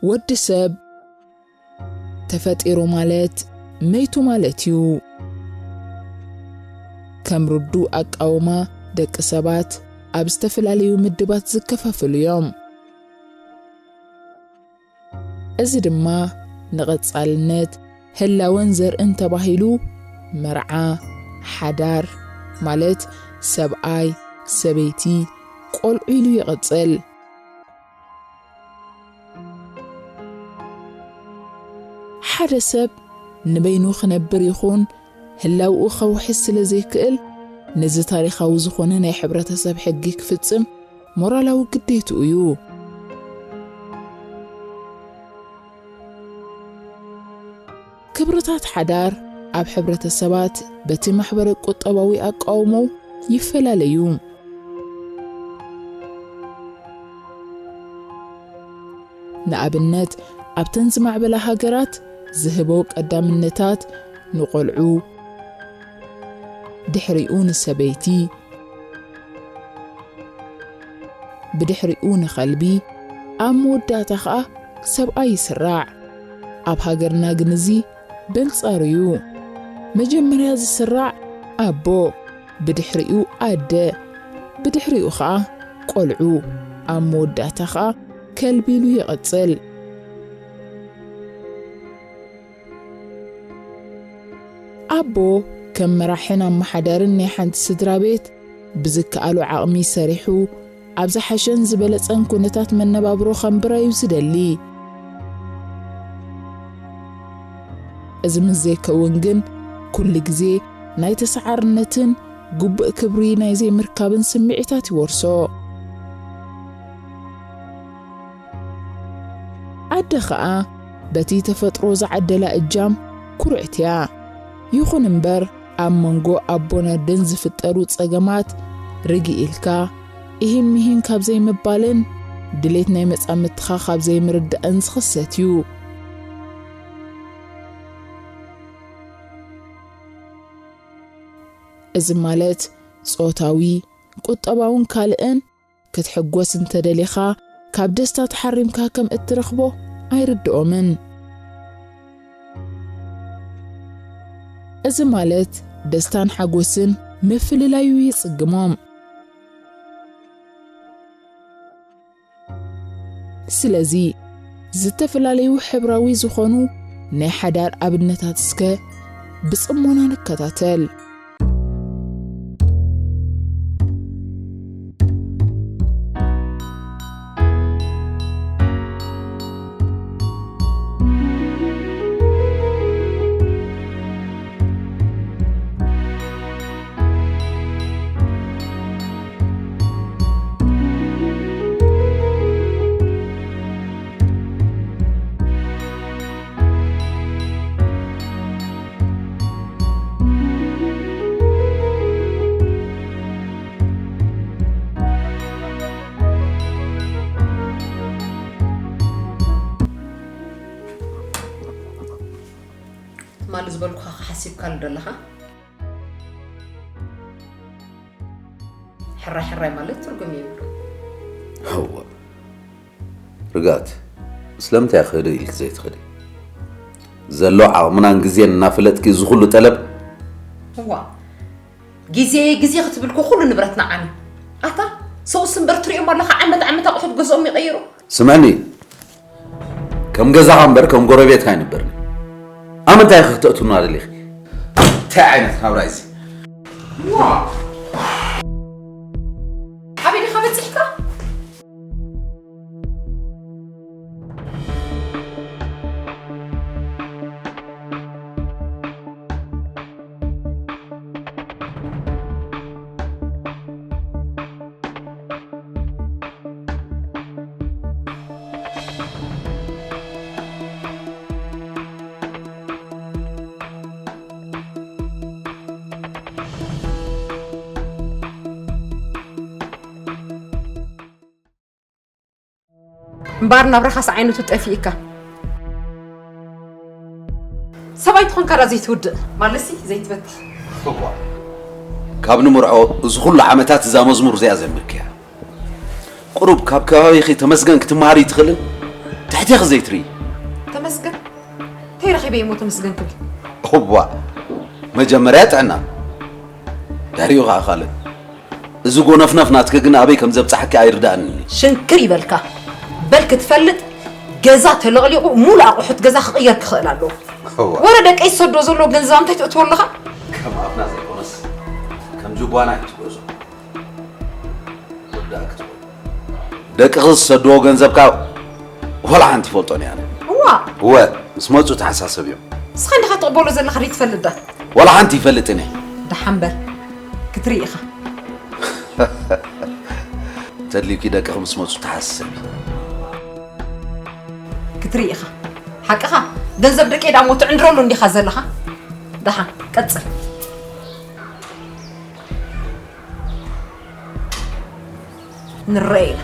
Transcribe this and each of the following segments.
ወዲ ሰብ ተፈጢሩ ማለት መይቱ ማለት እዩ። ከም ርዱእ ኣቃውማ ደቂ ሰባት ኣብ ዝተፈላለዩ ምድባት ዝከፋፈሉ እዮም። እዚ ድማ ንቐጻልነት ህላወን ዘርእን ተባሂሉ መርዓ፣ ሓዳር፣ ማለት ሰብኣይ፣ ሰበይቲ፣ ቆልዑ ኢሉ ይቕጽል። ሓደ ሰብ ንበይኑ ክነብር ይኹን ህላውኡ ከውሕስ ስለ ዘይክእል፣ ነዚ ታሪኻዊ ዝኾነ ናይ ሕብረተሰብ ሕጊ ክፍጽም ሞራላዊ ግዴትኡ እዩ። ክብርታት ሓዳር ኣብ ሕብረተሰባት በቲ ማሕበረ ቁጠባዊ ኣቃውሞ ይፈላለዩ። ንኣብነት፣ ኣብተን ዝማዕበላ ሃገራት ዝህቦ ቀዳምነታት ንቖልዑ፣ ድሕሪኡ ንሰበይቲ፣ ብድሕሪኡ ንኸልቢ፣ ኣብ መወዳእታ ኸኣ ሰብኣይ ይስራዕ። ኣብ ሃገርና ግን እዚ በንጻሩ እዩ። መጀመርያ ዝስራዕ ኣቦ፣ ብድሕሪኡ ኣደ፣ ብድሕሪኡ ኸኣ ቆልዑ፣ ኣብ መወዳእታ ኸኣ ከልቢ ኢሉ ይቕጽል። ኣቦ ከም መራሕን ኣመሓዳርን ናይ ሓንቲ ስድራ ቤት ብዝከኣሎ ዓቕሚ ሰሪሑ ኣብ ዝሓሸን ዝበለጸን ኩነታት መነባብሮ ከንብር እዩ ዝደሊ። እዚ ምስ ዘይከውን ግን ኩሉ ግዜ ናይ ተሰዓርነትን ግቡእ ክብሪ ናይ ዘይምርካብን ስምዒታት ይወርሶ። ኣደ ኸኣ በቲ ተፈጥሮ ዝዓደላ እጃም ኩርዕቲ እያ። ይኹን እምበር ኣብ መንጎ ኣቦን ኣደን ዝፍጠሩ ጸገማት ርግእ ኢልካ ኢሂን ሚሂን ካብ ዘይምባልን ድሌት ናይ መጻምድትኻ ካብ ዘይምርዳእን ዝኽሰት እዩ። እዚ ማለት ጾታዊ፣ ቁጠባውን ካልእን ክትሕጎስ እንተደሊኻ ካብ ደስታ ተሓሪምካ ከም እትረኽቦ ኣይርድኦምን። እዚ ማለት ደስታን ሓጎስን ምፍልላዩ ይጽግሞም። ስለዚ ዝተፈላለዩ ሕብራዊ ዝኾኑ ናይ ሓዳር ኣብነታት እስከ ብጽሞና ንከታተል። ትማሊ ዝበልኩኻ ሓሲብካሉ ዶ ኣለኻ? ሕራይ ሕራይ ማለት ትርጉም የብሉ። እዋ ርጋት፣ ስለምንታይ ክህደ ኢልክ ዘይትኽእሊ? ዘሎ ዓቕምናን ግዜን እናፈለጥኪ እዚ ኩሉ ጠለብ? እዋ፣ ግዜ ግዜ ክትብልኩ ኩሉ ንብረትና ዓሚ። ኣታ፣ ሰውስ እምበር ትሪኦም ኣለኻ፣ ዓመት ዓመት ኣቑሑት ገዝኦም ይቐይሩ። ስምዕኒ፣ ከም ገዛኻ እምበር ከም ጎረቤትካ ኣይንበርን። ኣብ ምንታይ ኢኺ ክተእቱና ደሊኺ? እንታይ ዓይነት ናብራ እዩ እዚ? ዋ! ኣበይ ዲኻ በጺሕካ? እምበኣር ናብራኻስ ዓይነቱ ጠፊእካ። ሰብኣይ ትኾንካ ዳ ዘይትውድእ፣ ማለትሲ ዘይትበትኽ። እዋ፣ ካብ ንምርዖ እዚ ኩሉ ዓመታት እዛ መዝሙር እዚኣ ዘንብብክያ። ቁሩብ ካብ ከባቢኺ ተመስገን ክትመሃሪ ይትኽእልን? ትሕቴኺ ዘይትርኢ። ተመስገን። እንታይ ረኺበ እሞ ተመስገን ክብል? እዋ፣ መጀመርያ ጥዕና፣ ድሕሪኡ ኸዓ ካልእ። እዚ ጎነፍነፍ ናትኪ ግን ኣበይ ከም ዘብጽሓኪ ኣይርድኣንን እዩ። ሽንክር ይበልካ። በል ክትፈልጥ፣ ገዛ ተለቕሊቑ፣ ሙሉእ ኣቑሑት ገዛ ክቕየር ክኽእል ኣለዎ። እዋ። ወረ ደቀይ ዝሰዶ ዘሎ ገንዘብ እንታይ ትእትዎ ኣለኻ? ከም ኣፍና ዘይኮነስ፣ ከም ጅጓና እዩ ትገዝኦ። ወዳ ክትበል። ደቅኺ ዝሰድዎ ገንዘብካ ወላ ሓንቲ ይፈልጦን እየ ኣነ። እዋ። እወ፣ ምስ መጹ ተሓሳሰብ እዮም። ንስኻ እንዲኻ ትቕበሎ ዘለኻ ሪት ትፈልጥ ዳ? ወላ ሓንቲ ይፈልጥን እየ። ደሓን በል። ክትርኢ ኢኻ። ተድልዩኪ ደቅኺ ምስ መጹ ተሓሳሰቢ። ክትርኢ ኢኻ። ሓቅኻ፣ ገንዘብ ደቀይ ደኣ እሞ ትዕንድረሉ እንዲኻ ዘለኻ። ደሓን፣ ቀጽል። ንረኣይ ኢና።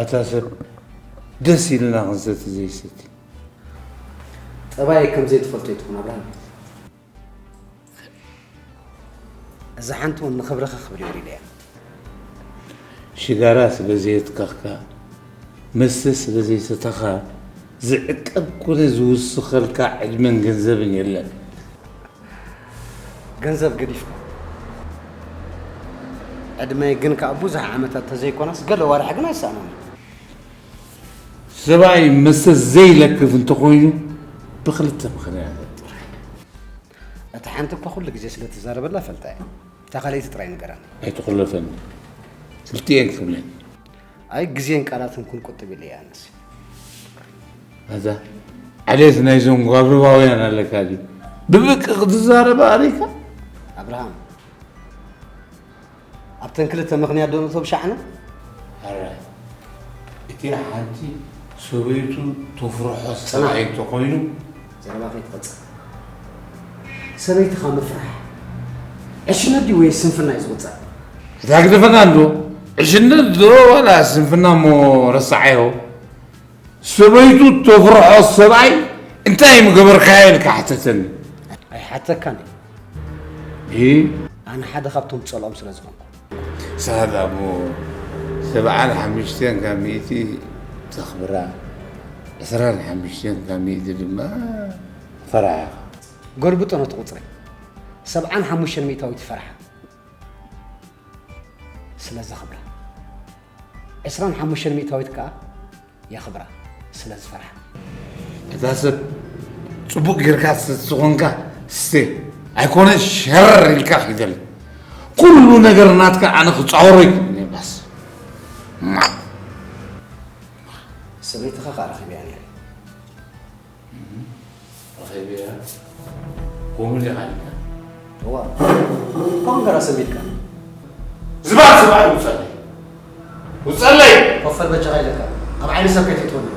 ኣታ ሰብ ደስ ኢልና ክንሰቲ ዘይሰቲ። ጠባይ ከም ዘይትፈልጦ ኣይትኹን ኣብርሃም። እዛ ሓንቲ እውን ንኽብርኻ ክብሪ የብለያ። ሽጋራ ስለ ዘየትከኽካ፣ መስተ ስለ ዘይሰተኻ፣ ዝዕቀብ ኮነ ዝውስኸልካ ዕድመን ገንዘብን የለን። ገንዘብ ገዲፍካ። ዕድመይ ግን ከኣ ብዙሕ ዓመታት ተዘይኮነስ ገለ ዋርሒ ግን ኣይሰኣኖን። ሰብኣይ መስተ ዘይለክፍ እንተኾይኑ ብኽልተ ምኽንያት ጥራሕ። እታ ሓንቲ እኳ ኩሉ ግዜ ስለ ትዛረበላ ፈልጣ እያ። እታ ካልኣይቲ ጥራይ ንገራኒ። ኣይትኹለፈኒ። ክልቲኤን ክብለን። ኣይ ግዜን ቃላትን ክንቁጥብ ኢለ እየ ኣነስ። ኣዛ ዓሌት ናይዞም ጓብርባውያን ኣለካ ድዩ? ብብቂ ክትዛረብ ኣሪካ? ኣብርሃም፣ ኣብተን ክልተ ምኽንያት ዶ ንእቶ ብሻዕና? ኣረ፣ እቲኣ ሓንቲ ሰበይቱ ተፍርሖ ጽናሕ። ሰብኣይ እንተኾይኑ ዘረባ ከይትቐጽል። ሰበይትኻ ምፍራሕ ዕሽነት ድዩ ወይ ስንፍና እዩ ዝቑጸር? እታ ግደፈና እንዶ፣ ዕሽነት ዶ ዋላ ስንፍና እሞ ረሳዓዮ። ሰበይቱ ተፍርሖ ሰብኣይ እንታይ ምገበርካዮ ኢልካ ሓተተኒ። ኣይሓተካን እዩ። እ? ኣነ ሓደ ካብቶም ትጸልኦም ስለ ዝኾንኩ። ንስኻ ደኣ እሞ ሰብዓን ሓሙሽተን ካብ ሚእቲ ተኽብራ፣ ዕስራን ሓሙሽተን ካብ ሚእቲ ድማ ፈራሒ ኢኻ። ገልብጦ ነቲ ቁጽሪ። ሰብዓን ሓሙሽተን ሚእታዊት ፈርሓ ስለ ዘኽብራ፣ ዕስራን ሓሙሽተን ሚእታዊት ከኣ የኽብራ ስለ ዝፈርሓ። እታ ሰብ ጽቡቕ ጌርካ ስተ ዝኾንካ ስተ፣ ኣይኮነ ሸረር ኢልካ ኪደል። ኩሉ ነገር ናትካ ኣነ ክጻወሮ ይክእልኒ ባስ። ሰበይትኻ ከኣ ረኺበያ ነይረ። ረኺበያ? ጎምን ኢኻ ኢልካ? እዋ። እኳ እንገራ ሰሚድካ። ዝባን ሰብኣይ ውጸለይ። ውጸለይ! ኮፈር በጃኻ ኢለካ። ኣብ ዓይኒ ሰብ ከይትእትወኒ።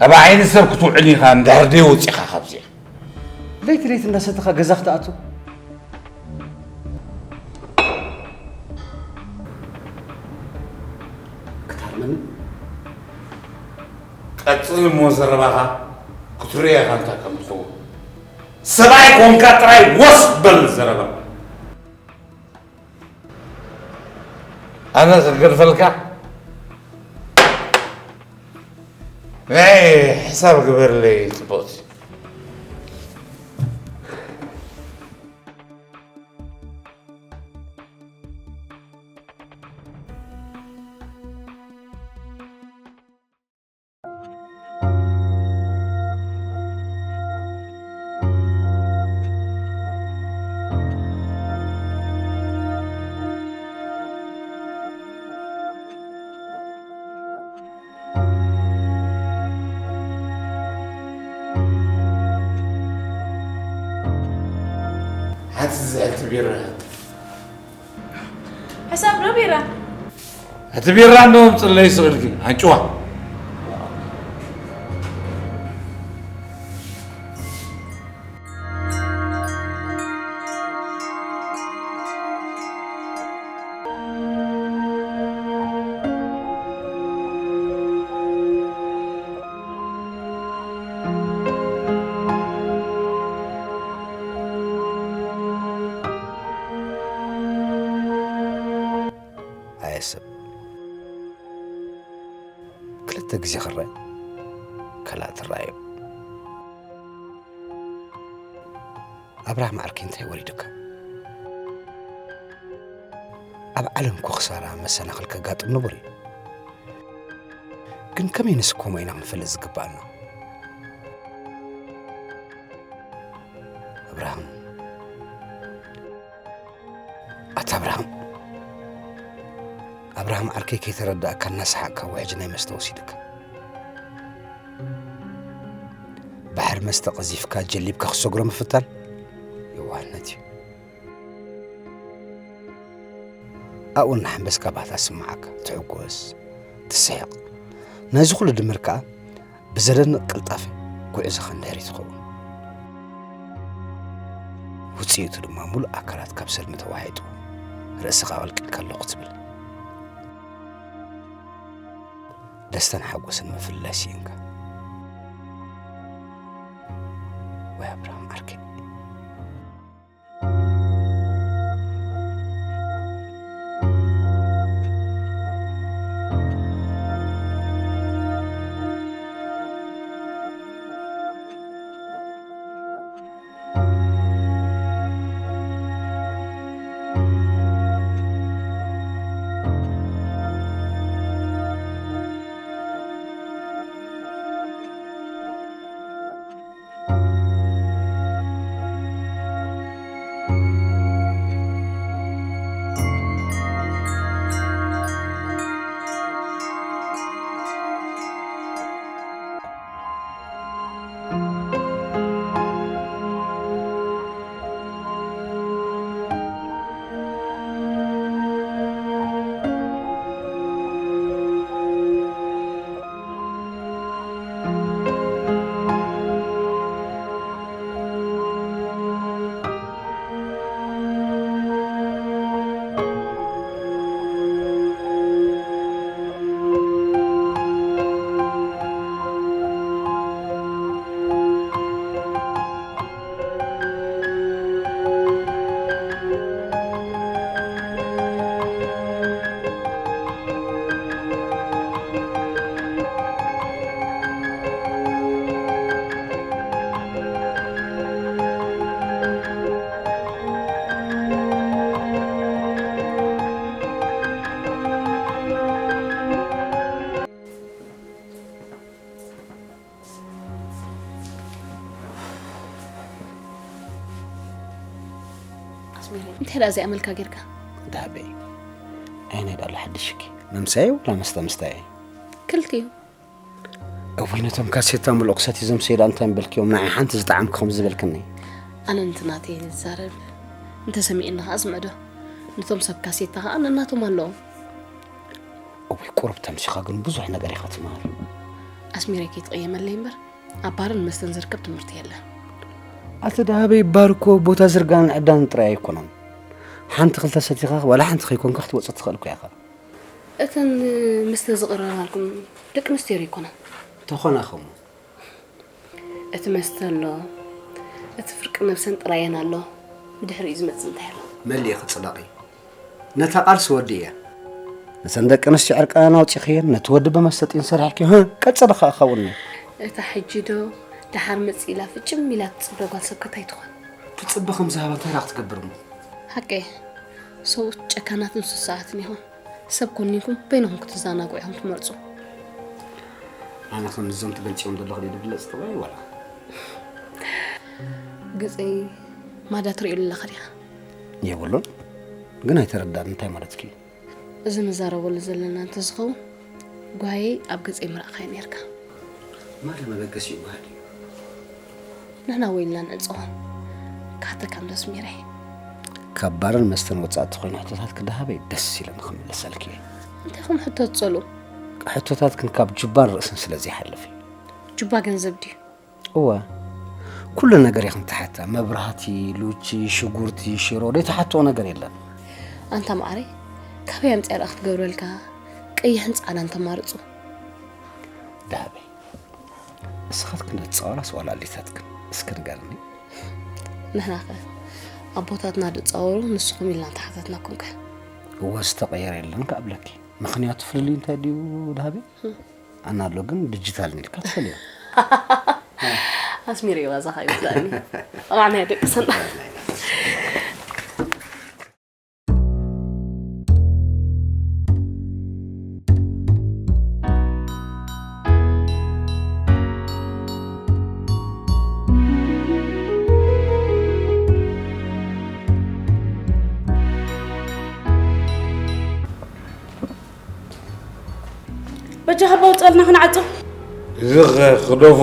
ኣብ ዓይኒ ሰብ ክትውዕል ኢኻ፣ እንድሕር ደይ ወጺኻ ካብዚኣ። ለይቲ ለይቲ እንዳሰተኻ ገዛ ክትኣቱ። ክትሃርመኒ? ቀጽል እሞ ዘረባኻ። ክትርእዮ ኢኻ እንታይ ከም ትኸውን። ሰብኣይ ኮንካ ጥራይ ወስ በል ዘረባ። ኣነ ክገድፈልካ? ናይ ሕሳብ ግበርለይ ጽቡቕቲ። ሓንቲ ዝዕልቲ ቢራ። ሕሳብ ዶ ቢራ? እቲ ቢራ እንዶ ኣምፅለይ ስቕ ኢልኪ፣ ኣንጭዋ። ኣየ ሰብ፣ ክልተ ግዜ ክረአ ከላ ትረኣዮ። ኣብርሃም ዓርከይ፣ እንታይ ወሪዱካ? ኣብ ዓለም እኮ ክሳራ መሰናኽል ከጋጥም ንቡር እዩ። ግን ከመይ ንስኮሞ ኢና ክንፈልጥ ዝግባኣና? ኣብርሃም፣ ኣታ ኣብርሃም፣ ኣብርሃም ዓርከይ፣ ከይተረዳእካ እናሰሓቕካ እኮ ሕጂ ናይ መስተ ወሲዱካ። ባሕሪ መስተ ቀዚፍካ ጀሊብካ ክትሰግሮ ምፍታን የዋህነት እዩ። ኣብኡ እናሓንበስካ ባህታ ስምዓካ፣ ትሕጎስ፣ ትስሕቕ። ነዚ ኩሉ ድምር ከኣ ብዘደንቕ ቅልጣፈ ጉዕዞኻ ንድሕሪት ትኸውን። ውጽኢቱ ድማ ምሉእ ኣካላትካ ብሰልሚ ተዋሒጡ፣ ርእስኻ ኣቐልቂልካ ኣለኹ ትብል። ደስታን ሓጎስን ምፍልላይ ስኢንካ። ወይ ኣብርሃም ዓርከይ። ኣስሜረይ፣ እንታይ ደኣ እዚኣ መልካ ጌርካ? ዳበይ፣ ኣየናይ ደኣ ሓድሽኪ? መምሳይ ወላ መስተ ምስታይ? ክልቲኡ። እውይ፣ ነቶም ካሴታ ምልኦ ክሰቲ ዘምሰዩ ደኣ እንታይ ምበልክዮም? ንዓይ ሓንቲ ዝጠዓምኪ ከም ዝበልክኒ። ኣነ ነቲ ናተይ እየ ዝዛረብ። እንተሰሚዑኒ ኸኣ ዝምዕዶ። ነቶም ሰብ ካሴታ ኸኣ ነናቶም ኣለዎም። እውይ፣ ቁሩብ ተምሲኻ ግን ብዙሕ ነገር ኢኻ ትመሃር። ኣስሚረይ ከይትቕየመለይ እምበር፣ ኣብ ባርን መስተን ዝርከብ ትምህርቲ የለን። ኣቲ ደሃበይ፣ ባር እኮ ቦታ ዝርጋን ዕዳን ጥራይ ኣይኮነን። ሓንቲ ክልተ ሰቲኻ ዋላ ሓንቲ ከይኮንካ ክትወጽእ ትኽእል እኮ ኢኻ። እተን መስተ ዝቕረባልኩም ደቂ ኣንስትዮ ዶ ይኮና? ተኾና ኸሞ። እቲ መስተ ኣሎ፣ እቲ ፍርቂ ነብሰን ጥራየን ኣሎ። ብድሕሪኡ ዝመጽእ እንታይ ኣሎ? መሊእ ክጽለቒ። ነታ ቃልሲ ወዲ እያ። ነተን ደቂ ኣንስትዮ ዕርቃነን ኣውጺኽየን፣ ነቲ ወዲ ብመስተ ጢን ሰሪሕክዮ፣ ህህ፣ ቀጽሊ ከኣ ካብኡኒ። እታ ሕጂ ዶ ደሓር መጽእ ኢላ ፍጭም ኢላ ትጽበ ጓል ሰብ ከ እንታይ ትኾን? ትጽበ ከም ዝሃባ እንታይ ደኣ ክትገብር እሞ? ሓቀይ፣ ሰብኡት ጨካናትን ስሱዓትን ኢኹም። ሰብ ኮኒንኩም በይንኹም ክትዘናግዑ ኢኹም ትመርጹ። ኣነ ከም እዞም ትገልጽዮም ዘለኹ ድዩ ዝብለጽ ጥራይ ዋላ? ገጸይ ማዳ ትርእየሉ ኣለኻ ዲኻ? የብሉን። ግን ኣይተረዳእን፣ እንታይ ማለትኪ እዩ? እዚ ንዛረበሉ ዘለና እንተዝኸውን፣ ጓየይ ኣብ ገጸይ ምረኣኻዮ ነይርካ። ማዳ መበገሲኡ ጓሃድ እዩ። ንሕና ወይልና ንዕጸዋ። ክሓተካ እንዶ ኣስሚረይ። ካብ ባርን መስተን ወጻኢ ተኾይኑ ሕቶታትኪ ደሃበይ ደስ ኢለኒ ክምልሰልኪ እየ። እንታይ ኢኹም ሕቶ ትጸልኡ? ሕቶታትክን ካብ ጁባን ርእስን ስለ ዘይሓልፍ እዩ። ጁባ ገንዘብ ድዩ? እወ። ኩሉ ነገር ኢኽን ትሓታ። መብራህቲ፣ ሉቺ፣ ሽጉርቲ፣ ሽሮ፣ ዘይትሓትኦ ነገር የለን። ኣንታ መዓረይ፣ ካበይ ኣምጺኣ ደኣ ክትገብረልካ? ቀይሕን ጻዕዳን ተማርጹ። ደሃበይ፣ እስኻትክን ዶ ትጻወራስ ዋላ ኣዴታትክን? እስኪ ንገርኒ። ንሕናኸ ኣቦታትና ዶ ጻወሩ፣ ንስኹም ኢልና እንተሓተትናኩምከ? እወ፣ ዝተቐየረ የለን ክኣብለኪ። ምኽንያቱ ፍልልይ እንታይ ድዩ ደሃበይ? ኣናሎግን ዲጂታልን ኢልካ ትፈልዮ። ኣስሚረይ ዋዛኻ ይውዳእኒ። ቆልዓ ናይ ደቂ ሰንዓ። በጃኻ ኣባ ውፅኣልና ክንዓጹ። እዚ ኸ ክደፎ?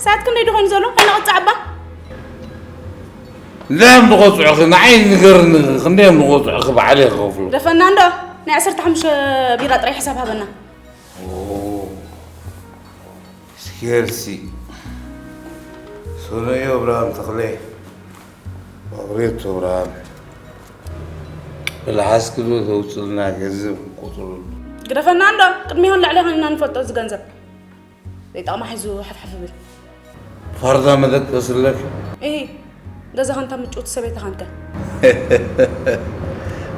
ሰዓት ክንደይ ዶ ኮይኑ ዘሎ? ኣይንቕጻዕ እባ። እንታይ እዮም ዝቐጽዑኺ? ንዓይ ንገርኒ፣ ክንደይ እዮም ዝቐጽዑኺ? ባዕለይ ክኸፍሎ። ደፈና እንዶ፣ ናይ ዓሰርተ ሓሙሽተ ቢራ ጥራይ ሕሳብ ሃበና። ኦ፣ ስኬርሲ። ሶኖዮ እብራሂም ተኽለ። መብሬቱ እብራሂም። ብልሓስኪ ዶ ተውፅልና ገንዘብ ክንቆፅረሉ? ግደፈና እንዶ፣ ቅድሚሆን ልዕሊሆን ኢና ንፈልጦ እዚ ገንዘብ። ዘይጠቕማ ሒዙ ሓፍሓፍ ይብል። ፋርዳ መደቀሲ ኣለኪ? እሂ፣ ገዛኻ እንታ ምጭውቲ ሰበይትኻ እንከ?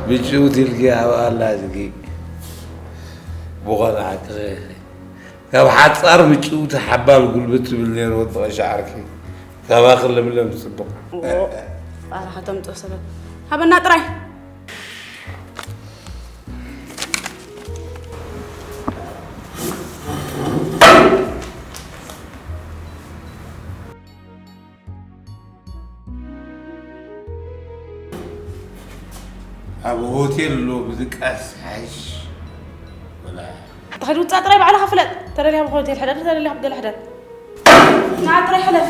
ምጭውቲ ኢልኪ ኣብኣ ኣላ እዝጊ። ብኾነ ሓቂ ኸ ካብ ሓጻር ምጭውቲ ሓባል ጉልበት ትብል ነይሩ ወዲ ቀሻ ዓርኪ። ካባኺ ለምለም ትጽብቕ። ኦ፣ ፋራኻ ተምጽኦ ሰበብ። ሃበና ጥራይ። ኣብ ሆቴል ኣሎ ምድቃስ ሓይሽ ወላ? ኣታ ኸይድ ውጻእ ጥራይ ባዕልኻ ፍለጥ። ተደሊኻ ኣብ ሆቴል ሕደር፣ ተደሊኻ ኣብ ገለ ሕደር። ንዓ ጥራይ ሕለፍ።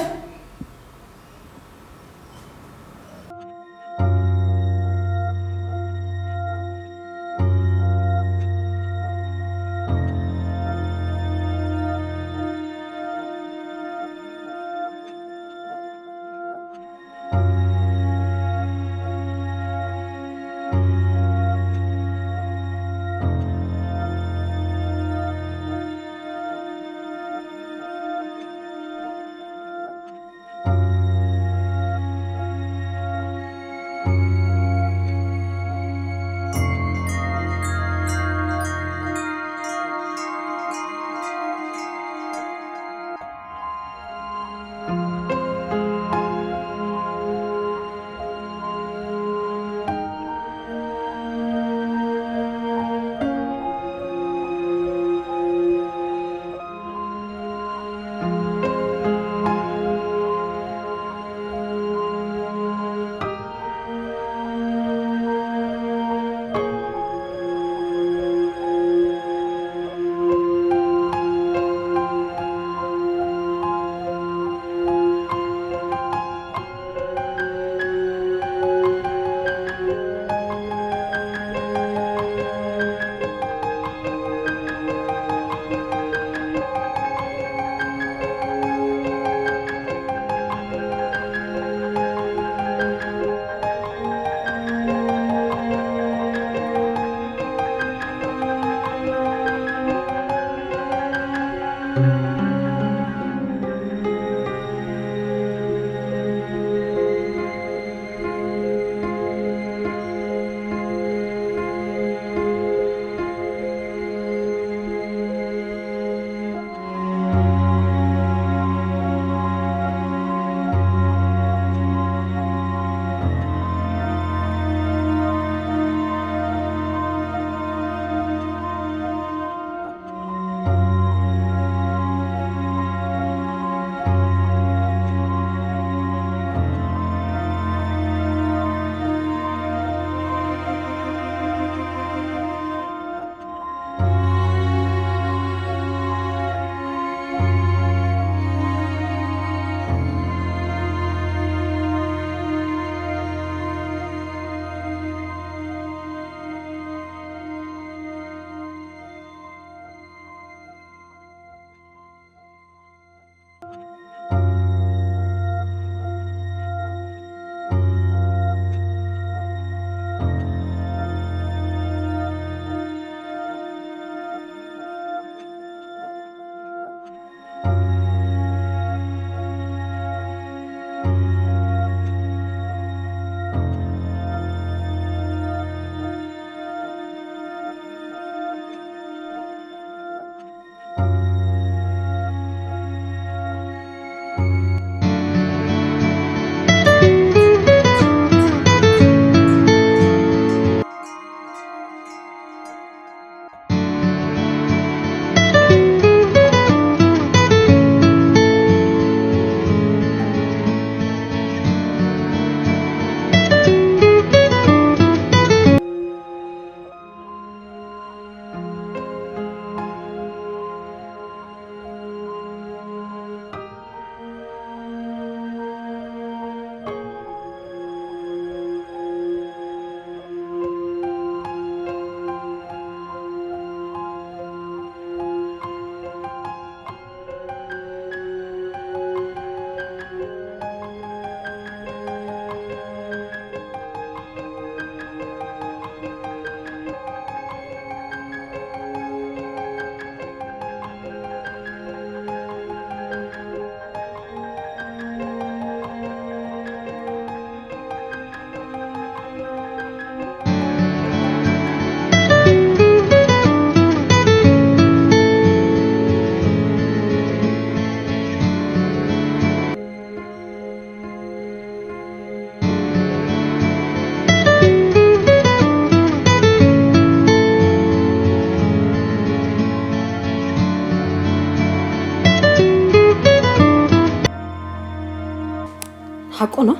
ሓቁ ነው።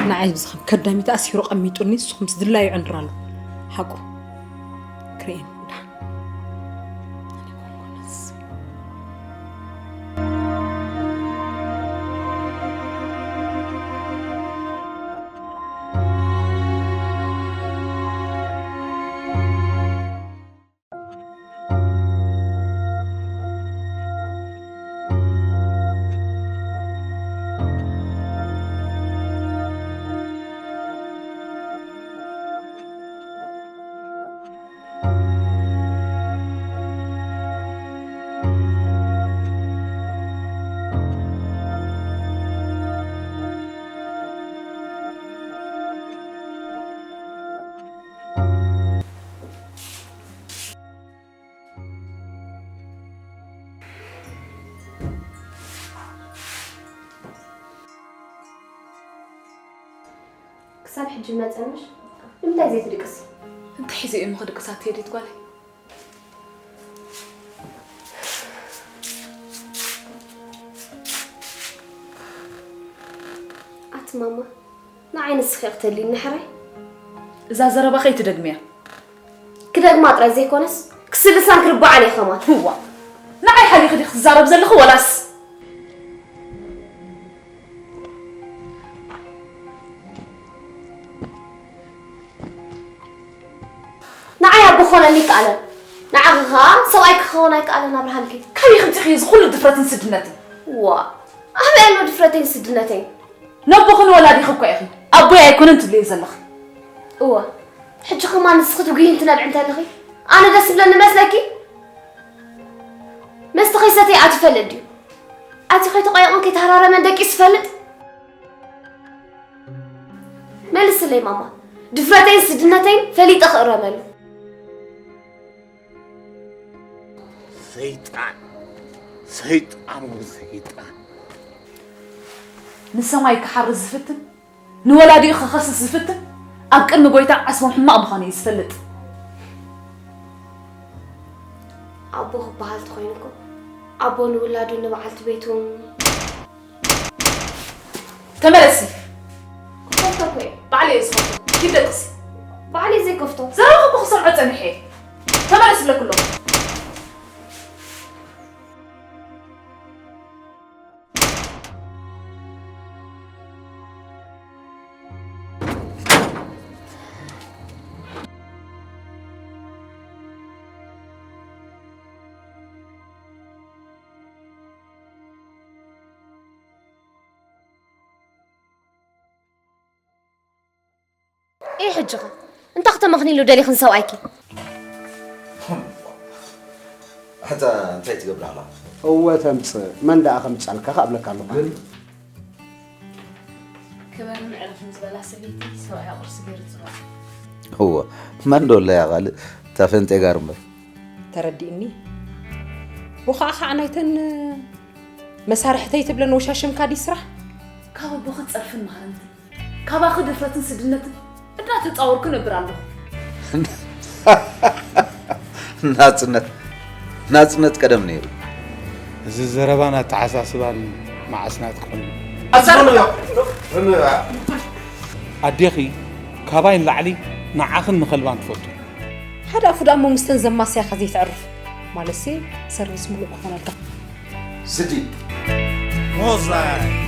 ንዓይ ብዝኸም ከዳሚት ኣሲሩ ቀሚጡኒ፣ ንስኹም ምስ ድላዩ ይዕንድር ኣሎ። ሓቁ። ክርእየን። ክሳብ ሕጂ መጸንሽ? ንምንታይ ዘይትድቅሲ? እንታይ ሒዘ እየ እሞ ክድቅስ ኣትሄድት ጓለይ? ኣቲ ማማ፣ ንዓይ ንስኺ ክትህልይኒ ሕራይ። እዛ ዘረባ ከይትደግምያ። ክደግማ ጥራይ ዘይኮነስ፣ ክስልሳን ክርብዓን እየ ከማን። ህዋ፣ ንዓይ ሓሊኺ ዲኺ ትዛረብ ዘለኺ ወላስ? ንዓይ ኣቦ ክኾነኒ ይከኣለን። ንዓኺ ኸኣ ሰብኣይ ክኸውን ኣይከኣለን ኣብርሃምኪ። ካበይ ከምጺኺ እዚ ኩሉ ድፍረትን ስድነትን? ዋ፣ ኣበይ ኣሎ ድፍረተይን ስድነተይን? ነቦኽን ወላዲኺ እኳ ኢኺ። ኣቦይ ኣይኮነን ትብልዮ ዘለኺ። እወ፣ ሕጂ ከማን ንስኺ ትጉሂን ትነብዕን ተለኺ፣ ኣነ ደስ ዝብለኒ መስለኪ? መስተ ከይሰተየ ኣትዩ ይፈልጥ ድዩ? ኣትዩ ከይተቆየቐን ከይተሃራረመን ደቂሱ ይፈልጥ? መልስለይ ማማ፣ ድፍረተይን ስድነተይን ፈሊጠ ክእረመሉ። ሰይጣን፣ ሰይጣን፣ ሰይጣን። ንሰማይ ክሓርስ ዝፍትን፣ ንወላዲኡ ክኸስስ ዝፍትን፣ ኣብ ቅድሚ ጎይታ ዓስቦም ሕማቕ ምዃኑ እዩ ዝፈልጥ። ኣቦ ክበሃል ተኾይኑ እኮ፣ ኣቦ ንውላዱን ንበዓልቲ ቤቱን። ተመለሲ። ክኸፍቶ እኮ እየ። ባዕለይ እየ ዝኸፍቶ። ኪድ ደቅሲ። ባዕለይ ዘይከፍቶ። ዘረባኺ እኮ ክሰምዖ ጸኒሐ እየ። ተመለሲ ብለኪ ኣለኹ። ኤ ሕጂ ኸ እንታይ ክተመኽንይሉ ደሊኽን ሰብኣይኪ? ኣታ እንታይ ትገብር ኣላ? እወ ተምጽእ፣ መን ደኣ ከምጻልካ ክኣብለካ ኣለኹ። ግን ክበርን ዕረፍን ዝበላ ሰበይቲ ሰብኣያ ቁርሲ ገይሩ ዝፅበ። እወ፣ መን ዶ ኣለያ ካልእ? እታ ፈንጤ ጋር እምበር። ተረዲእኒ። ወኻዓ ኻዓ ናይተን መሳርሕተይ ትብለን ወሻሽምካ ድዩ ስራሕ? ካብ ኣቦኺ ጸርፍን ማህረምትን፣ ካባኺ ድፍረትን ስድነትን እናተጻወርኩ ነብር ኣለኹ። ናጽነት፣ ናጽነት ቀደም ነይሩ። እዚ ዘረባን ኣተሓሳስባን መዓስ ናትክን? ኣሳርያ! ኣዴኺ ካባይ ንላዕሊ ንዓኽን ንኸልባን ትፈቱ። ሓደ ኣፉ ደኣ እሞ ምስተን ዘማስያኻ ዘይተዕርፍ። ማለትሲ ሰርቪስ ምሉእ ክኾነልካ። ስዲ። ሞዛይ።